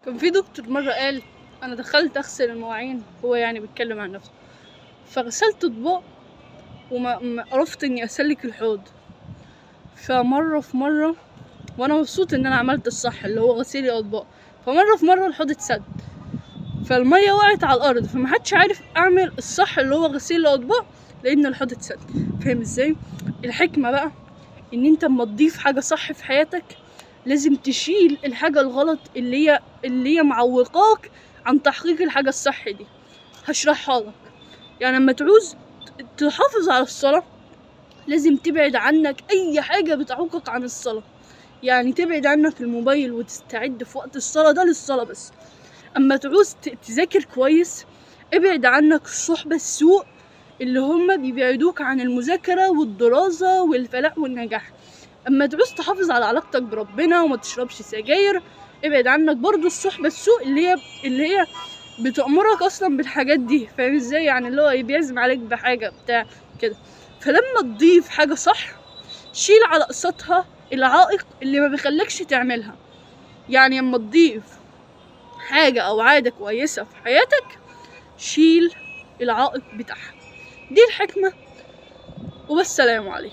كان في دكتور مرة قال أنا دخلت أغسل المواعين، هو يعني بيتكلم عن نفسه، فغسلت أطباق وما عرفت إني أسلك الحوض. فمرة في مرة وأنا مبسوط إن أنا عملت الصح اللي هو غسيل الأطباق، فمرة في مرة الحوض اتسد، فالمية وقعت على الأرض، فمحدش عارف أعمل الصح اللي هو غسيل الأطباق لأن الحوض اتسد. فاهم إزاي؟ الحكمة بقى إن أنت اما تضيف حاجة صح في حياتك لازم تشيل الحاجة الغلط اللي هي معوقاك عن تحقيق الحاجة الصح دي. هشرحها لك. يعني لما تعوز تحافظ على الصلاة لازم تبعد عنك أي حاجة بتعوقك عن الصلاة، يعني تبعد عنك الموبايل وتستعد في وقت الصلاة ده للصلاة بس. أما تعوز تذاكر كويس ابعد عنك الصحبة السوء اللي هم بيبعدوك عن المذاكرة والدراسة والفلاح والنجاح. أما تعوز تحافظ على علاقتك بربنا وما تشربش سجاير ابعد عنك برضو الصحبة السوء اللي هي بتأمرك أصلا بالحاجات دي. فاهم ازاي؟ يعني اللي هو بيعزم عليك بحاجة بتاع كده. فلما تضيف حاجة صح شيل على قسطها العائق اللي ما بيخليكش تعملها. يعني لما تضيف حاجة أو عادة كويسة في حياتك شيل العائق بتاعها. دي الحكمة، وبالسلام عليكم.